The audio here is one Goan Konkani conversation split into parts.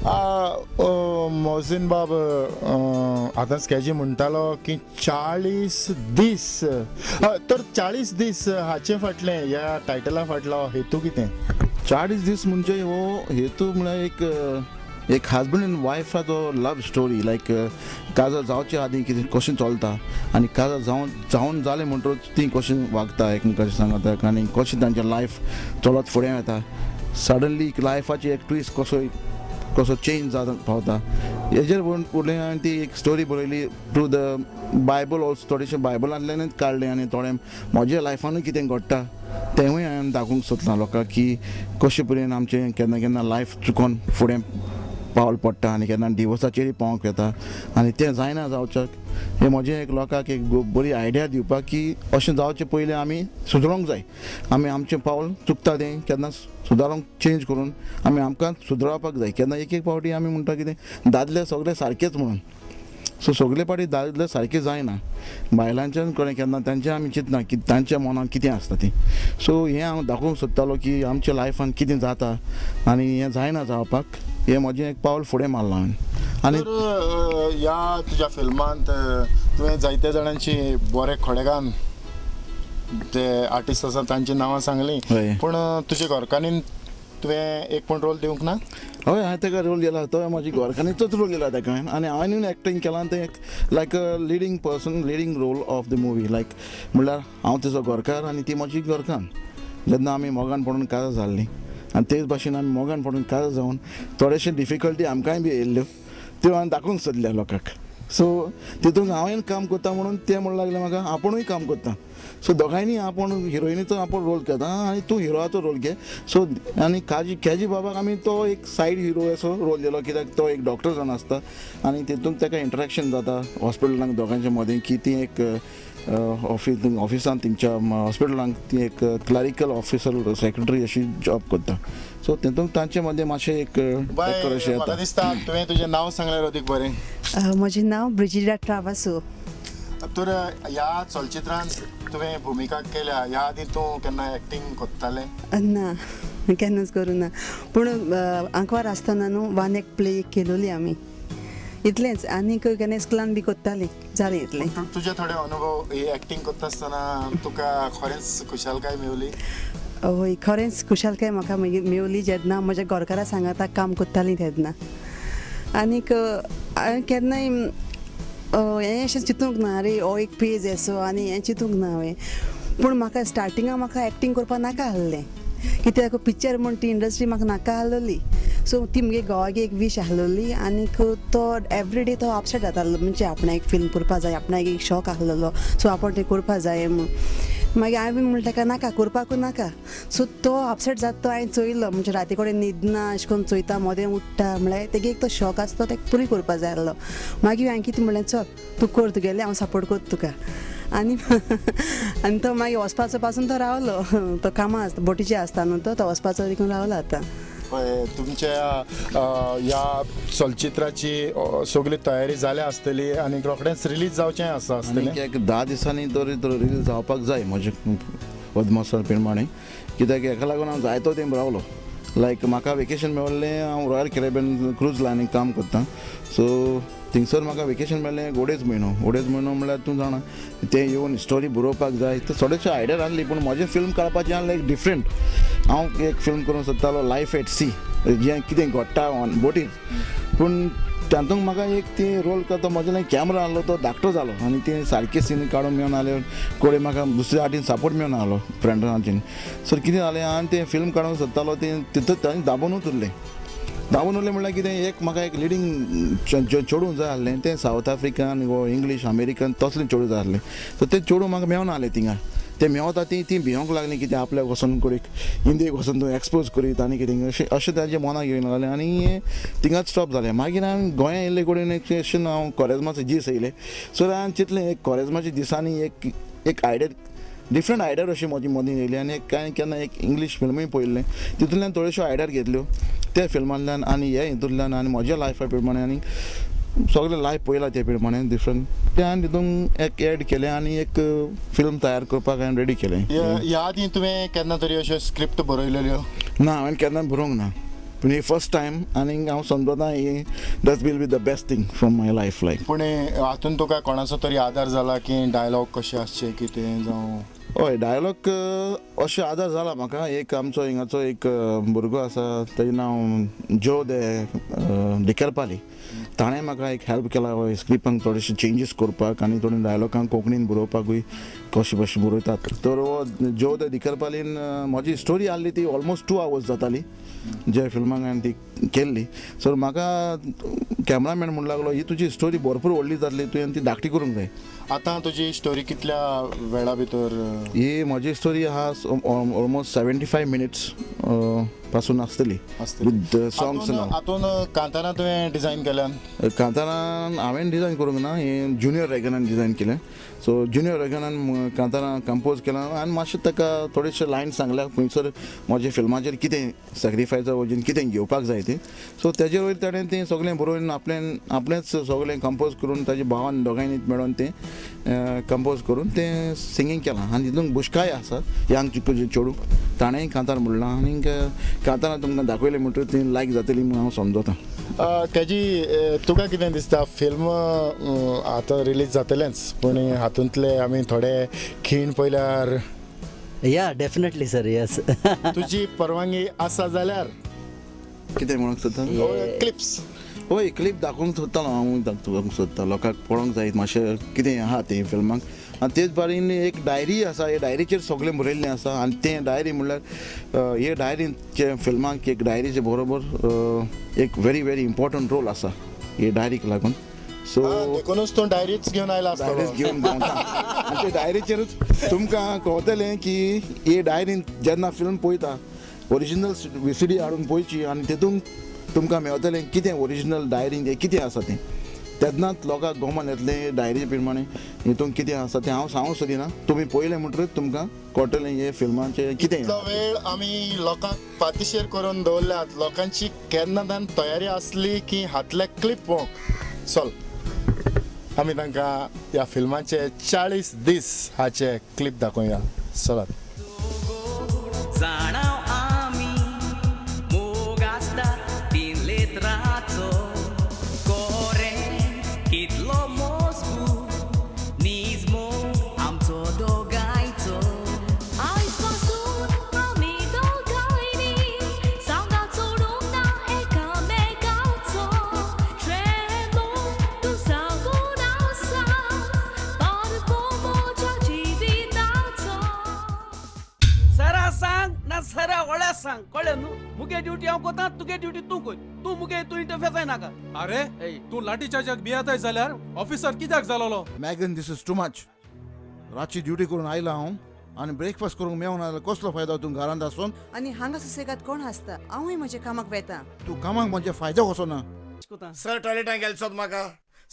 मोहसीन बाब आतां स्कॅजी म्हणटालो की 40 दीस, तर 40 दीस हाचे फाटलें ह्या टायटला फाटलो हेतू कितें? 40 दीस म्हणजे हो हेतू म्हळ्यार एक एक हजबंड एंड वायफाचो लव स्टोरी, लायक काजार जावचे आदी कितें कशें चलता आनी काजार जावन जालें म्हणटकच ती कशें वागता एकमेकाचे सांगता आनी कशें तांचें लायफ चलत फुडें वता, सडनली लायफाची एक ट्विस्ट कसो कसो चेंज जाता पावता हेजेर उरलें. हांवें ती एक स्टोरी बरयली थ्रू the Bible also, थोडेशें बायबलांतल्यानूच काडलें आनी थोडें म्हज्या लायफानूय कितें घडटा तेंवूय हांवें दाखोवंक सोदलां लोकांक की कशें परेन आमचें केन्ना केन्ना लायफ चुकोन फुडें पावल पडटा आनी केन्ना डिवोर्साचेरूय पावोंक येता आनी तें जायना जावच्याक हें म्हजें एक लोकांक एक बरी आयडिया दिवपाक की अशें जावचें पयलीं आमी सुदरोंक जाय, आमी आमचें पावल चुकता तें केन्ना सुदारूंक चेंज करून आमी आमकां सुदरावपाक जाय. केन्ना एक एक फावटी आमी म्हणटा कितें दादले सगळे सारकेच म्हणून, सो सगळे फावटी दादले सारके जायना, बायलांच्यान कडेन केन्ना तांचें आमी चिंतना की तांच्या मनान कितें आसता तें. सो हें हांव दाखोवंक सोदतालो की आमच्या लायफान कितें जाता आनी हें जायना जावपाक हें म्हजें एक पावल फुडें मारलां हांवें. आनी ह्या तुज्या फिल्मांत तुवें जायत्या जाणांची बरे खडेगान जे आर्टिस्ट आसा तांची नांवां सांगलीं, पूण तुज्या घरकान्नीन तुवें एक पण रोल दिवंक ना? हय, हांवें ताका रोल दिला, तो म्हजी घरकान्नीचोच रोल दिला ताका हांवें आनी हांवें एक्टींग केलां तें एक like a leading person, leading role of the movie, like म्हणल्यार हांव तिचो घरकार आनी ती म्हजी घरकान्न. जेन्ना आमी मोगान पडून काजार जाल्लीं आनी तेच भाशेन आमी मोगान पडून काजार जावन थोडेशे डिफिकल्टी आमकांय बी येयल्ल्यो त्यो हांवें दाखोवंक सोदल्या लोकांक. सो तितून हांवें काम करता म्हणून तें म्हणूंक लागलें म्हाका आपुणूय काम करता, सो दोगांयनी आपूण हिरोइनीचो आपूण रोल घेता आनी तूं हिरोआचो रोल घे. सो आनी काजी केजी बाबाक आमी तो एक सायड हिरो असो रोल दिलो कित्याक तो एक डॉक्टर जावन आसता आनी तितून ताका इंटरेक्शन जाता हॉस्पिटलांक दोगांच्या मदीं की ती एक ऑफिस ऑफिसान तेंच्या हॉस्पिटलांक ती एक क्लरिकल ऑफिसर सेक्रेटरी अशी जॉब करता. सो तितून तांचे मदीं मातशें एक अशें येता. दिसता तुवें तुजें नांव सांगल्यार अदीक बरें. म्हजें नांव ब्रिजिडा ट्रावासो. तर ह्या चलचित्रांत तुवें भुमिका केल्या, ह्या आदी तूं केन्ना एक्टींग करतालें? ना, केन्नाच करूं ना, पूण आंकवार आसतना न्हू वन एक प्ले केलोली आमी, इतलेंच. आनी केन्ना इस्कुलान बी करतालीं, जालें इतलें. तुजे थोडे अनुभव ही एक्टींग करता आसतना तुका खरेंच खुशालकाय मेवली? हय, खरेंच खुशालकाय म्हाका मेवली जेन्ना म्हज्या घरकारा सांगाता काम करतालीं तेन्ना. आनीक हांवें केन्नाय हें अशें चिंतूंक ना, अरे हो एक पेज असो आनी हें चिंतूंक ना हांवें. पूण म्हाका स्टार्टिंगाक म्हाका एक्टींग करपाक नाका आसलें, कित्याक पिक्चर म्हूण ती इंडस्ट्री म्हाका नाका आसलेली. सो ती म्हगे घोवागे एक वीश आसलेली आनीक तो एवरी डे तो अपसेट जातालो, म्हणजे आपणाक एक फिल्म करपा जाय, आपणाक एक शॉक आसलेलो, सो आपूण तें करपा जाय म्हूण. मागीर हांवें म्हणलें ताका नाका करपाकूच नाका. सो तो अपसेट जाता तो हांवें चोयलो, म्हणजे राती कडेन न्हिदना अशें करून चोयता, मदें उठ्ठा, म्हळ्यार तेगे एक तो शॉक आसता तो पुरी करपा जाय आसलो. मागीर हांवें कितें म्हणलें, चल तूं कर तुगेलें, हांव सपोर्ट करता तुका. आनी आनी तो मागीर वचपाचो पासून तो रावलो, तो कामां आसता बोटीचेर आसता न्हू तो, तो वचपाचो देखून रावलो आतां. तुमच्या ह्या चलचित्राची सगळी तयारी जाल्या आसतली आनी रोखडेंच रिलीज जावचें आसा आसतलें? एक 10 दिसांनी तरी रिलीज जावपाक जाय म्हजे अदमासा प्रमाणे, कित्याक हेका लागून हांव जायतो तेंप रावलो. लायक म्हाका वेकेशन मेळिल्लें, हांव रॉयल कॅरेबियन क्रूज लायनीक काम करता, सो थिंगसर म्हाका वेकेशन मेळ्ळें एक अडेज म्हयनो. अडेज म्हयनो म्हणल्यार तूं जाणा तें येवन स्टोरी बरोवपाक जाय, तर थोडेशे आयडिया आसली, पूण म्हजें फिल्म काडपाचें आसलें एक डिफरंट. हांव एक फिल्म करूंक सोदतालो लायफ एट सी, जें कितें घडटा ऑन बोटीर, पूण तातूंत म्हाका एक ती रोल करता म्हजे लागीं कॅमरा आहलो तो धाकटो जालो आनी ते सारके सीन काडूंक मेळना जाले, कोणे म्हाका दुसऱ्या आटीन सपोर्ट मेळना जालो फ्रेंडांचेन. सो कितें जालें, हांवें तें फिल्म काडूंक सोदतालो तें तितूंत ताणें दाबोनूच उरलें. दाबोन उरलें म्हणल्यार कितें, एक म्हाका एक लिडींग चेडूं जाय आसलें, तें सावथ आफ्रिकन वो इंग्लीश अमेरिकन तसलें चेडूं जाय आसलें. सो तें चेडूं म्हाका मेळना जालें थिंगा, तें मेवता ती ती भियोंक लागली कितें आपल्याक वचोन करीत इंडियेक वचोन तूं एक्सपोज करीत आनी कितें अशें अशें तांच्या मनाक येवन लागलें आनी थिंगाच स्टॉप जालें. मागीर हांवें गोंया येयल्ले कडेन एक अशें हांव कोरेज्माचे दीस येयले, सो हांवें चिंतलें एक कोरेज्माच्या दिसांनी एक एक आयडिया डिफरंट आयडिया अशी म्हजी मदीं येयली आनी एक कांय केन्ना एक इंग्लीश फिल्मूय पळयल्लें, तितूंतल्यान थोड्योश्यो आयडिया घेतल्यो त्या फिल्मांतल्यान आनी हे हितूंतल्यान आनी म्हज्या लायफा प्रमाणे आनी सगळें लायफ पळयलां ते प्रमाणे डिफरंट तें हांवें तितून एक एड केलें आनी एक फिल्म तयार करपाक हांवें रेडी केलें. ह्या आदीं तुवें केन्ना तरी अश्यो स्क्रिप्ट बरयलेल्यो? ना, हांवें केन्ना बरोवंक ना. पूण ही फर्स्ट टायम आनी हांव समजता ही that will be the best thing from my life like. पूण हातून तुका कोणाचो तरी आदार जाला की डायलॉग कशे आसचे कितें जावं? हय, डायलॉग अशें आदार जाला म्हाका. एक आमचो हिंगाचो एक भुरगो आसा, तेजें नांव जो दे डिकरपाली, ताणें म्हाका एक हेल्प केला स्क्रिप्टान थोडेशे चेंजीस करपाक आनी थोडे डायलॉगांक कोंकणीन बरोवपाकूय कशें कशें बरयतात. तर हो जो दे डिकरपालीन म्हजी स्टोरी आहली ती ऑलमोस्ट 2 आवर्स जाताली जे फिल्माक हांवें ती केल्ली. सो म्हाका कॅमरामॅन म्हणूंक लागलो ही तुजी स्टोरी भरपूर व्हडली जातली, तुवें ती धाकटी करूंक जाय. आतां तुजी स्टोरी कितल्या वेळा भितर? ही म्हजी स्टोरी आहा ऑलमोस्ट 75 मिनिट्स पासून आसतली विथ सॉंग्स. हातून कांतारां तुवें डिजायन केल्यान? कांतारां हांवें डिजायन करूंक ना, हें ज्युनियर रेगनान डिजायन केलें. सो ज्युनियर रेगनान कांतारां कंपोज केलां आनी मातशें ताका थोडेशे लायन सांगल्या खंयसर म्हज्या फिल्माचेर कितें सॅक्रिफायसा वचून कितें घेवपाक जाय तें. सो तेजे वयर ताणें तें सगळें बरोवन आपल्यान आपणेंच सगळें कंपोज करून ताजे भावान दोगांयनी मेळोन तें कंपोज करून तें सिंगींग केलां. आनी तितून बुशकाय आसा यांग चिकू चेडूं, ताणेंय कांतार म्हणलां आनी कांतारां तुमकां दाखयलें म्हणटकीर ती लायक जातली म्हूण हांव समजता. तेजी तुका कितें दिसता फिल्म आतां रिलीज जातलेंच, पूण हातूंतले आमी थोडे खीण पळयल्यार? या डेफिनेटली सर, येस. तुजी परवानगी आसा जाल्यार कितें म्हणूंक सोदता? क्लिप्स. हय, क्लिप दाखोवंक सोदतालो हांव, दाखोवंक सोदता लोकांक पळोवंक जाय मातशें कितें आहा तें फिल्माक. आनी तेच बारीन एक डायरी आसा, हे डायरीचेर सगळें बरयल्लें आसा आनी तें डायरी म्हणल्यार हे डायरीचे फिल्माक एक डायरीचे बरोबर एक व्हेरी व्हेरी इम्पॉर्टंट रोल आसा हे डायरीक लागून. सो देखूनच तूं डायरीच घेवन आयला? डायरीच घेवन भोंवता आनी ते डायरीचेरूच तुमकां कळटलें की हे डायरीन जेन्ना फिल्म पळयता ओरिजिनल VCD हाडून पळोवची आनी तेतून तुमकां मेळटलें कितें ओरिजिनल डायरीन हें कितें आसा तें. तेन्नाच लोकांक गोमान येतलें डायरी प्रमाणे हितून कितें आसा तें हांव सांगूंक सोदिना, तुमी पळयलें म्हणटकच तुमकां कळटलें हे फिल्माचें कितें. इतलो वेळ आमी लोकांक पातिशेर करून दवरल्यात, लोकांची केन्ना तान तयारी आसली की हातले क्लिप पळोवंक. चल आमी तांकां ह्या फिल्माचे 40 दीस हाचे क्लिप दाखोवया. चलात. सांग कळ्ळें न्हू, मुगे ड्युटी हांव कोता, तुगे ड्युटी तूं कोय, तूं मुगे तूं इंटरफेस जायनाका. अरे तूं लाठी चार्जाक भियेताय जाल्यार ऑफिसर कित्याक जालोलो? Megan, this is too much. रातची ड्युटी करून आयला हांव आनी ब्रेकफास्ट करूंक मेवना जाल्यार कसलो फायदो तूं घरांत आसून? आनी हांगा सुसेगाद कोण आसता? हांवूय म्हज्या कामाक वेता. तूं कामाक म्हणजे फायदो कसो ना? सर टॉयलेटान गेल सोद म्हाका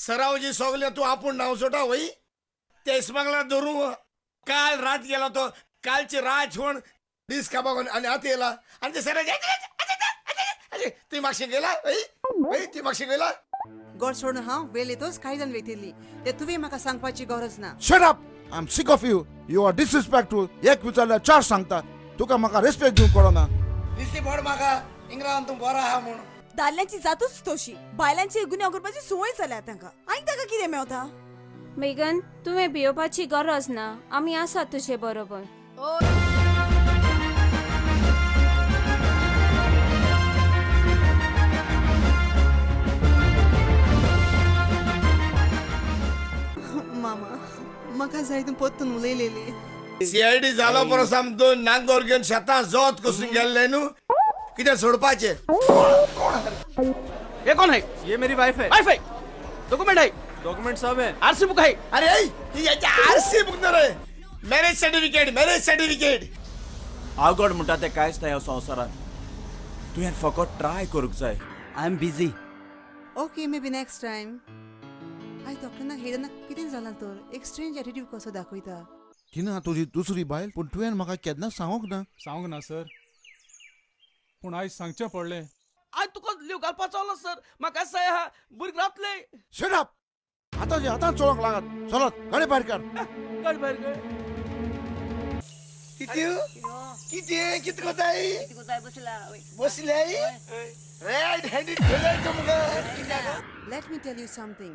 सरावजी सगळें तूं आपूण नांव सोडा वय ते इस्मागला धरूं. काल रात गेलो तो, कालची रात म्हण दीस काबाक आनी आतां येयला आनी ते सर ती मातशें गेला ती मातशें गेला. गोड सोडून हांव वेल येतोच कांय जाण वयतली ते तुवें म्हाका सांगपाची गरज ना. Shut up! I am sick of you. You are disrespectful. एक विचारल्यार चार सांगता. तुका म्हाका रेस्पेक्ट दिवंक कळना. दिसली पड म्हाका इंग्रान तूं बरो आहा म्हूण. दादल्यांची जातूच तशी, बायलांची गुन्यांव करपाची संवय जाल्या तांकां. आनी ताका कितें मेवता? मेगन, तुवें भियोवपाची गरज ना, आमी आसा तुजे बरोबर. मामा, म्हाका जाय तूं परतून उलयलेली. CID जालो परस आम दोन नांगोर घेवन शेतां जोत कसून गेल्ले न्हू, कितें सोडपाचें? ये कौन है? ये मेरी वाइफ है. वाइफ है? डॉक्यूमेंट है? डॉक्यूमेंट सब है. आरसी बुक है? अरे ये आरसी बुक ना रे, मैरिज सर्टिफिकेट, मैरिज सर्टिफिकेट. आवगड म्हणटा तें कांयच ना ह्या संवसारांत. तुवें फकत ट्राय करूंक जाय. I am busy. Okay, maybe next time. आयज डॉक्टराक हेडना कितें जालां तर एक स्ट्रेंज एटिट्यूड कसो दाखयता. तिना तुजी दुसरी बायल, पूण तुवें म्हाका केन्ना सांगूंक ना. सांगूंक ना सर, पूण आयज सांगचें पडलें. आयज तुका लिव घालपाचो आसलो सर, म्हाका सय आहा भुरगीं रावतले. Shut up! आतां आतां चलोवंक लागात. चलत गाडी भायर काड. गाडी भायर काड. कितें कितें कितें कोताय बसल्याय रेड हँडेड फेलाय तुमकां. Let me tell you something.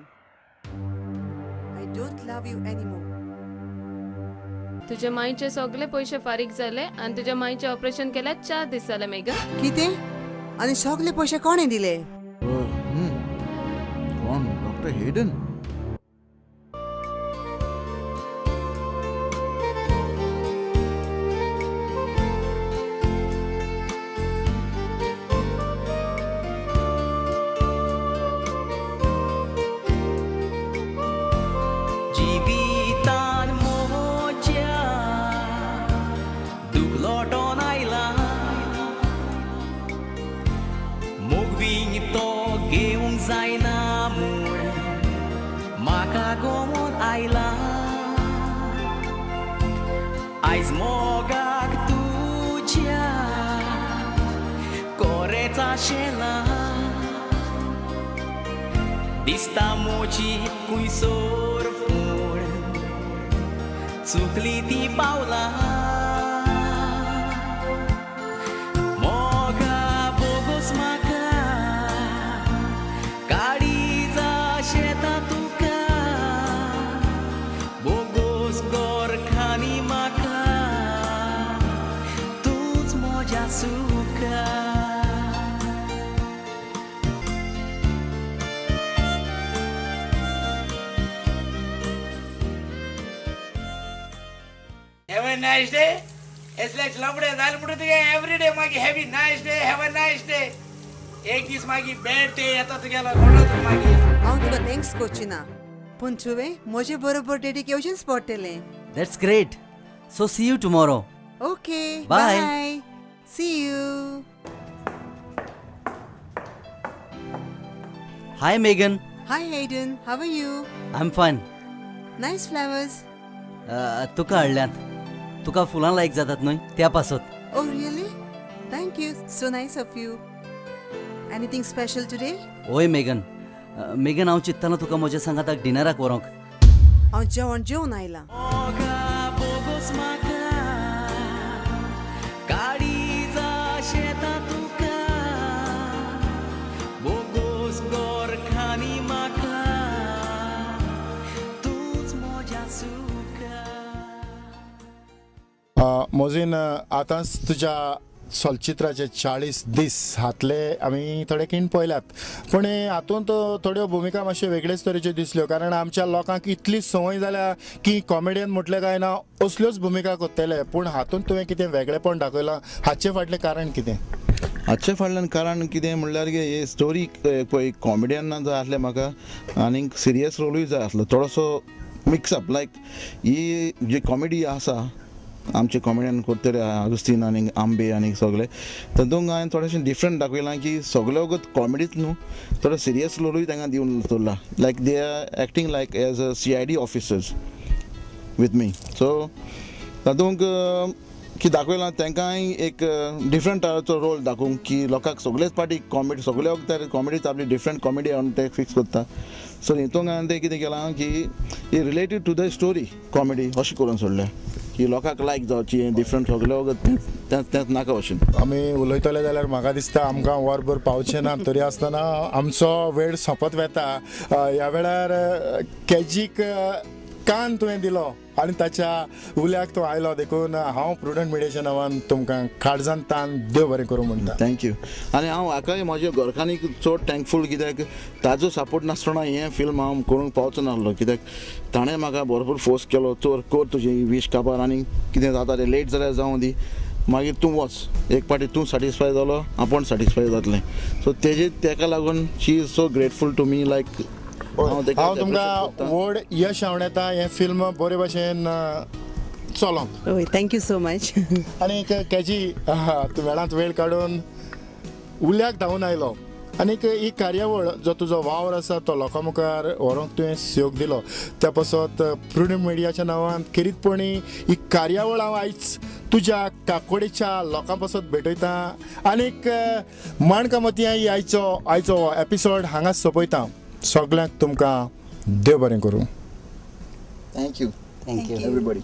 I don't love you anymore. तुझ्या माईचे सगळे पैसे फारीक झाले आणि तुझ्या माईचे ऑपरेशन केल्यार 4 दीस जाले मेघा. कितें? आनी सगळे पैसे कोणे दिले? कोण? Doctor Hayden. दिसता मोची कुंयसोर पूण चुकली ती पावला मोगा बोगोस म्हाका काळीजा शेता तुका बोगोस गोरखानी म्हाका तूंच म्हज्या सुखा. Nice day. असलेच लफडे जाले म्हणून तुगे एवरी डे मागीर have a nice day, have a nice day. एक दीस मागीर बॅड डे येता तुगेलो कोणो मागीर. हांव तुका thanks करची ना, पूण तुवें म्हजे बरोबर डेडीक येवचेंच पडटलें. That's great. So see you tomorrow. Okay, bye. See you. Hi Megan. Hi Hayden, how are you? I am fine. Nice flowers. तुका हाडल्यात. तुका फुलां लायक जातात न्हय त्या पासत. Oh really? Thank you. So nice of you. Anything special today? ओय मेगन, मेगन हांव चिंततालो तुका म्हज्या सांगाताक डिनराक व्हरूंक. हांव जेवण जेवन आयलां. मोजीन आतांच तुज्या चलचित्राचे 40 दीस हातले आमी थोडे खीण पळयल्यात, पूण हातूंत थोड्यो भुमिका मातश्यो वेगळेच तरेच्यो दिसल्यो, कारण आमच्या लोकांक इतली संवय जाल्या की कॉमेडियन म्हटलें काय ना असल्योच भुमिका करतले, पूण हातूंत तुवें कितें वेगळेपण दाखयलां, हाचे फाटलें कारण कितें? हाचे फाटल्यान कारण कितें म्हणल्यार हे स्टोरी पळय कॉमेडियन जाय आसलें म्हाका आनीक सिरियस रोलूय जाय आसलो, थोडोसो मिक्सअप लायक ही जी कॉमेडी आसा आमचे कॉमेडियन करतले आगुस्तीन आनी आंबे आनी सगळे तातूंत हांवें थोडेशें डिफरंट दाखयलां की सगळे वगत कॉमेडीच न्हू, थोडो सिरियस रोलूय तांकां दिवन दवरला, like they are acting like as a CID officers with me. So तातूंत की दाखयलां तांकांय एक डिफरंट टायपाचो रोल दाखोवंक की लोकांक सगळेच पाटी कॉमेडी सगळे वखदार कॉमेडीच आपली डिफरंट कॉमेडी हाडून ते फिक्स करता. सो हितूंक हांवें तें कितें केलां की related to the story comedy अशें करून सोडलें की लोकांक लायक जावची डिफरंट सगळे वगत तेंच नाका भशेन. आमी उलयतले जाल्यार म्हाका दिसता आमकां वरभर पावचें ना, तरी आसतना आमचो वेळ सोंपत वता. ह्या वेळार कॅजीक कान तुवें दिलो आनी ताच्या उल्याक तूं आयलो, देखून हांव प्रुडंट मिडियाच्या नांवान तुमकां काळजान तान देव बरें करूं म्हणटा. Thank you. आनी हांव हाकाय म्हज्या घरकान्नीक चड थँकफूल, कित्याक ताजो सपोर्ट नासतना हें फिल्म हांव करूंक पावचो नासलो, कित्याक ताणें म्हाका भरपूर फोर्स केलो, चोर कर तुजी वीश काबार आनी कितें जाता तें लेट जाल्यार जावं दी, मागीर तूं वच एक पाटी तूं सॅटिस्फाय जालो आपूण सॅटिस्फाय जातलें. सो तेजे तेका लागून she is so grateful to me. Like हांव तुमकां व्हड यश आवडटा हें फिल्म बरे भशेन चलोंक. हय, thank you so much. आनी कॅजी तूं वेळांत वेळ काडून उल्याक धांवून आयलो आनीक ही कार्यावळ जो तुजो वावर आसा तो लोकां मुखार व्हरूंक तुवें सहयोग दिलो, त्या पासत प्रुडंट मिडियाच्या नांवान खेरीतपणी ही कार्यावळ हांव आयज तुज्या काकोडेच्या लोकां पासत भेटयता आनीक माणकामती ही आयचो एपिसोड हांगा सोंपयता. सगळ्यांक तुमकां देव बरें करूं. Thank you. Thank you everybody.